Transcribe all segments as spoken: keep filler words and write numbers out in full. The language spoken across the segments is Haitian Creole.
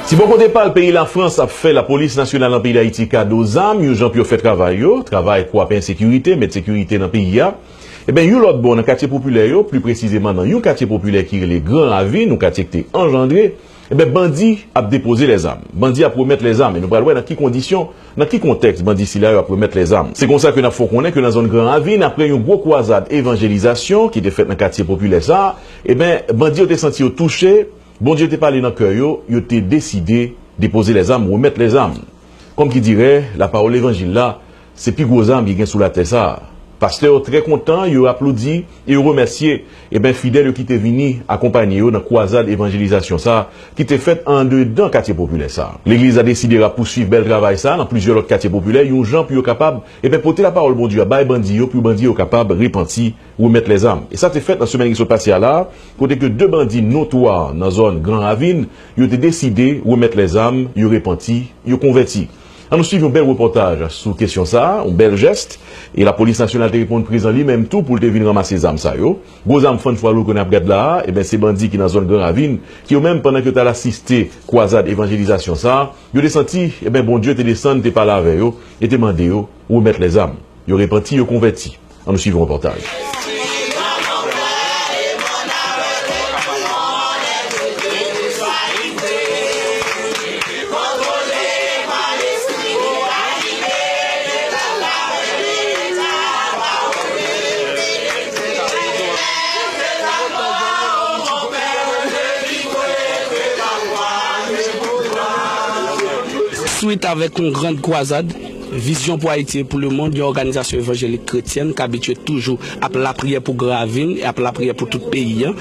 Si bò kote pa l, peyi Lafrans ap fè Lapolis Nasyonal nan peyi Dayiti kado zam, yon jan pou yo fè travay yo, travay kwape ensekirite, met sekirite nan peyi a. Ebyen, yon lòt bò, nan katye popilè yo, pli presizeman nan yon katye popilè ki rele Gran Ravin, yon katye ki te anjandre, ebyen, bandi ap depoze lèzam. Bandi ap remèt lèzam, e nou pral wè nan ki kondisyon, nan ki kontèks bandi sila yo ap remèt lèzam. Se konsa ke n ap fè w konnen ke nan zòn Gran Ravin, apre yon gwo kwazad evanjelizasyon ki te fèt nan katye popilè sa a, ebyen, bandi yo te santi yo touche, Bondye te pale nan kè yo, yo te deside depoze lèzam, remèt lèzam. Kòm ki dirè, lapawòl levanjil la, se pi gwo zam ki gen sou latè sa a. Pastè yo trè kontan, yo aplodi e yo remèsye, ebyen, fidèl yo ki te vini akonpanye yo nan kwazad evanjelizasyon sa a, ki te fèt andedan katye popilè sa a. Legliz la deside rapousuiv bèl travay sa a nan plizyè lòt katye popilè, yon jan pou yo kapab, ebyen, pote lapawòl Bondye a bay bandi yo, pou bandi yo kapab repanti, remèt lèzam. E sa te fèt nan semèn ki sot pase a la a, kote ke de bandi notwa nan zòn Gran Ravin, yo te deside remèt lèzam, yo repanti, yo konvèti. Ann nou swiv yon bèl repòtaj sou kesyon sa a, yon bèl jès, e Lapolis Nasyonal te reponn prezan li menm tou pou l te vin ranmase zam sa yo. Gwo zam fann fwa lou ke n ap gad la a, ebyen, se bandi ki nan zòn Gran Ravin, ki yo menm, pandan ke yo t al asiste kwazad evanjelizasyon sa a, yo te santi, ebyen, Bondye te desann, te pale avè yo, e te mande yo remèt lèzam. Yo repanti, yo konvèti. Ann nou swiv yon repòtaj. Swit avèk yon grand kwazad, Vizyon pou Ayiti e pou lemonn, yon òganizasyon evanjelik kretyèn k abitye toujou ap lapriyè pou Gran Ravin e ap lapriyè pou tout peyi a.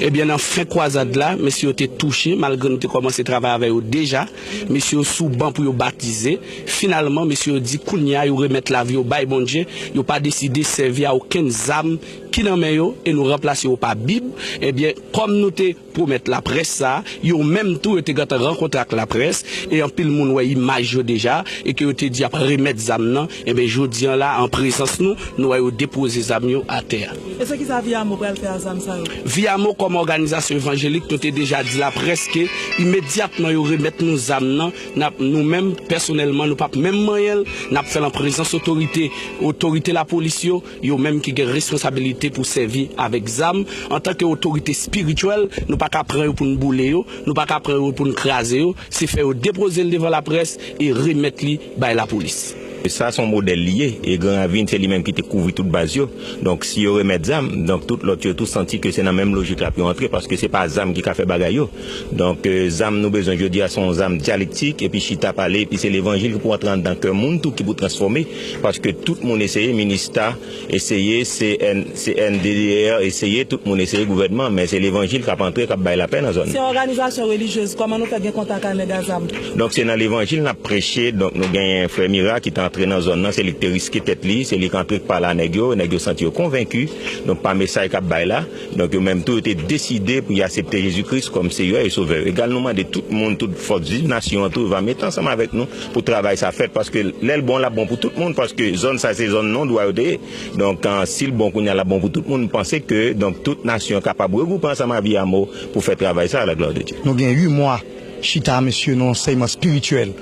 Ebyen, nan fen kwazad la, mesye yo te touche, malgre nou te kòmanse travay avè yo deja. Mesye yo sou ban pou yo batize. Finalman, mesye yo di kounye a yo remèt lavi yo bay Bondye, yo pa deside sèvi a okenn zam ki nan men yo e nou ranplase yo pa Bib. Ebyen, kòm nou te pwomèt laprès sa, yo menm tou yo te gentan rankontre ak laprès, e anpil moun wè imaj yo deja, e ke yo te di y ap remèt zam nan, enben jodi a la, an prezans nou, nou wè yo depoze zam yo atè a. E se kisa Viyamo pral fè a zam sa yo? Viyamo kòm òganizasyon evanjelik, nou te deja di laprès ke imedyatman yo remèt nou zam nan, n ap, nou menm, pèsonèlman, nou p ap menm manyen l, n ap fè l an prezans otorite, otorite lapolis yo, yo menm ki gen responsabilite pou sèvi avèk zam. Antanke otorite espirityèl, nou pa ka pran yo pou n boule yo, nou pa ka pran yo pou n kraze yo, se fè yo depoze l devan laprès e remèt li bay lapolis. Sa se yon modèl li ye, e Gran Ravin se li menm ki te kouvri tout baz yo. Donk, si yo remèt zam, donk tout lòt yo tou santi ke se nan menm lojik la pou yo antre, paske se pa zam ki ka fè bagay yo. Donk, e, zam nou bezwen jodi a se yon zam dyalektik, epi chita pale, epi se levanjil ki pou antre anndan kè moun tou, ki pou transfòme, paske tout moun eseye, Minista eseye, C N, C N D D R eseye, tout moun eseye, gouvènman, men se levanjil k ap antre, k ap bay lapè nan zòn nan. Se yon òganizasyon relijyez, kòman nou fè gen kontak ak nèg a zam? Donk, se nan levanjil n ap preche, donk nou genyen frè Mira ki te antre nan zòn nan, se li ki te riske tèt li, se li k antre k pale a nèg yo, nèg yo santi yo konvenki, donk pa mesaj k ap bay la, donk yo menm tou yo te deside pou y aksepte Jezi Kris kòm Seyè e Sovè yo. Egal nou mande tout moun, tout fòs viv nasyon an tou, va mete ansanm avèk nou pou travay sa fèt, paske lè l bon, l ap bon pou tout moun, paske zòn sa se zòn non dwa yo te ye. Donk, an, si l bon kounye a, l ap bon pou tout moun. M panse ke, donk, tout nasyon kapab regwoupe ansanm a Viyamo pou fè travay sa, a la glwa de Dye. Nou gen uit mwa chita a mesye nan ansèyman espirityèl.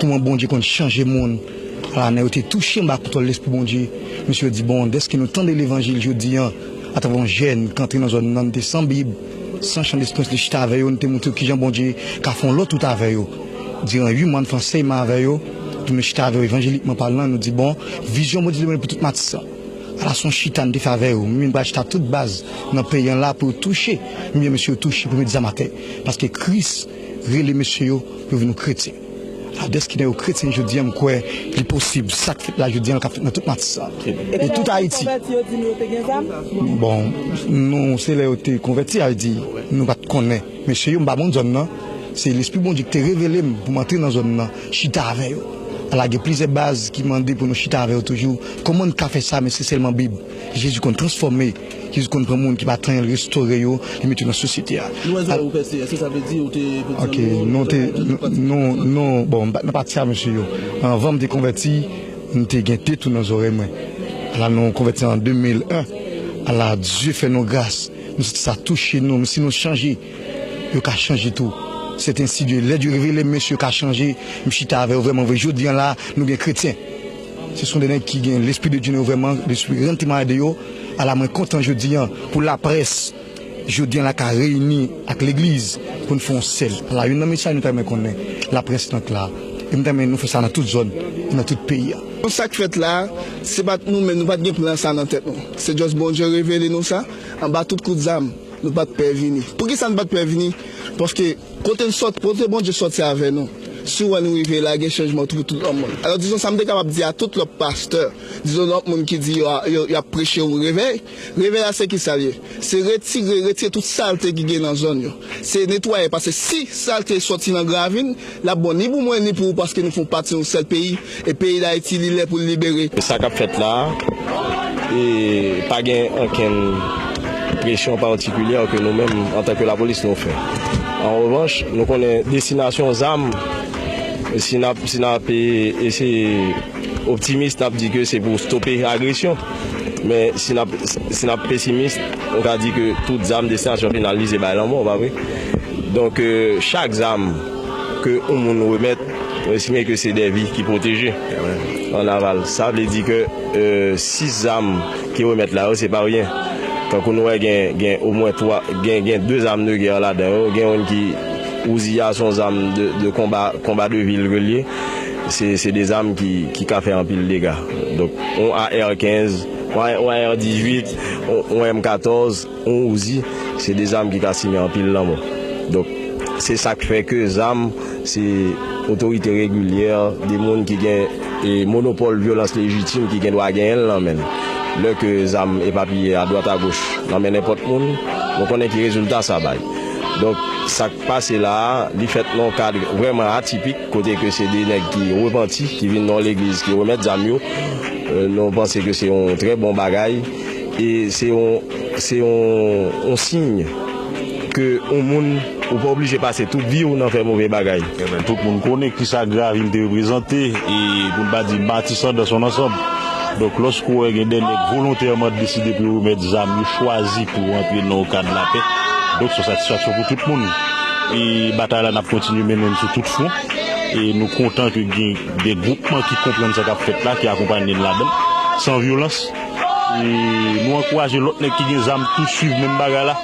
Kòman Bondye konn chanje moun. Ala, nèg yo te touche anba kontwòl Lespri Bondye. Mesye yo di, bon, dèske nou tande levanjil jodi a, atravè yon jèn k antre nan zòn nan, nou te san Bib, san chan desperans, li chita avè yo, nou te montre yo kijan Bondye ka fè yon lòt wout avè yo. Diran uit mwa, nou fè ansèyman avè yo, epi nou chita avè yo evanjelikman palan, nou di, bon, vizyon Bondye te ban nou pou tout Matis lan. Ala, se yon chita nou te fè avè yo. Mwen menm pral chita tout baz nan peyi an la pou yo touche. Mwen menm mesye yo touche pou met zam atè. Paske Kris rele mesye yo pou yo vin yon kretyen. Ala, dèske nèg yo kretyen jodi a, m kwè li posib. Sa k fèt la jodi a, l ka fèt nan tout Matis lan. E tout Ayiti. Konvèti yo di nou yo te gen zam? Bon, nou, se lè yo te konvèti, a di, nou pa t konnen. Mesye yo, m pa moun zòn nan. Se Lespri Bondye ki te revele m pou m antre nan zòn nan, chita avè yo. Ala, gen plizyè baz ki mande pou nou chita avè yo toujou. Kòman n ka fè sa, men se sèlman Bib. Jezi konn transfòme. Jezi konn pran moun ki pa t anyen, l restore yo, li mete yo nan sosyete a. Nou wè zòrèy ou pèse, èske sa vle di ou te, ok, nou te, nou, nou, bon, m pa t nan pati a, mesye yo. Anvan m te konvèti, m te gen de tou nan zòrèy mwen. Ala, nou konvèti an de mil en. Ala, Dye fè nou gras. Nou santi sa touche nou, men si nou chanje, yo ka chanje tou. C'est ainsi Dieu. Lè Dye revele, mesye ka chanje. M chita avè yo vrèman vre. Jodi an la, nou gen kretyen. Se son de nèg ki gen lespri de Dye nan yo vrèman, lespri rann temwayaj de yo. Ala mwen kontan jodi an pou laprès. Jodi an la ka reyini ak legliz pou n fè yon sèl. Ala youn nan mesaj nou ta renmen konnen laprès lan k la. E m ta renmen nou fè sa nan tout zòn, nan tout peyi a. Sa k fèt la, se pa t nou menm, nou pa t gen plan sa nan tèt nou. Se just Bondye revele nou sa, anba tout kout zam. Nou pa t pè vini. Poukisa nou pa t pè vini? Paske kote n sòt, kote Bondye sòti avè nou, si w wè nou rive la, gen chanjman pou tout lòt moun. Alò, dizon sa m te kapab di a tout lòt pastè, dizon lòt moun ki di yo, yo, y ap preche yon revèy. Revèy la se ki sa l ye? Se retire, retire tout salte ki gen nan zòn yo. Se netwaye, paske si salte sòti nan gravin, l ap bon ni pou mwen ni pou ou, paske nou fè pati yon sèl peyi, e peyi Dayiti, li lè pou l libere. Sa k ap fèt la a, e pa gen okenn presyon patikilyè ke nou menm, antanke lapolis, nou fè. An revanch, nou konnen destinasyon zam, si n ap, si n ap, e, eseye optimis, n ap di ke se pou stope agresyon. Men si n ap, si n ap pesimis, nou ka di ke tout zam destinasyon final li se bay lanmò, pa vre? Donk, e, chak zam ke yon moun remèt, nou estime ke se de vi ki pwoteje an aval. Sa vle di ke, e, sis zam ki remèt la yo, se pa ryen. Tankou nou wè gen, gen omwen twa, gen, gen de zam de gè ladan yo, gen youn ki Uzi a, se yon zam de, de konba, konba de vil ke l ye. Se, se de zam ki, ki ka fè anpil dega. Donk, yon A R kenz, yon, yon A R dizuit, yon, yon M katòz, yon Uzi, se de zam ki ka simen anpil lanmò. Donk, se sa k fè ke zam, se otorite regilyè, de moun ki gen, e, monopòl vyolans lejitim ki gen dwa genyen l nan men l. Lè ke zam epapiye adwat agoch nan men nenpòt moun, nou konnen ki rezilta sa bay. Donk, sa k pase la a, li fèt nan yon kad vrèman atipik, kote ke se de nèg ki repanti, ki vin nan yon legliz, ki remèt zam yo. E, nou panse ke se yon trè bon bagay. E se yon, se yon, yon siy ke yon moun, ou pa oblije pase tout vi w nan fè move bagay. Tout moun konnen kisa gravin te reprezante, e pou n pa di Matisan dans son ensemble. Donk, lòske w wè gen de nèg volontèman deside pou yo remèt zam, yo chwazi pou yo antre nan yon kad lapè, donk, se yon satisfaksyon pou tout moun. E batay la, n ap kontinye mennen l sou tout fwon. E nou kontan ke gen de gwoupman ki konprann sa k ap fèt la, ki akonpaye n ladan l, san vyolans. E nou ankouraje lòt nèg ki gen zam tou swiv menm bagay la.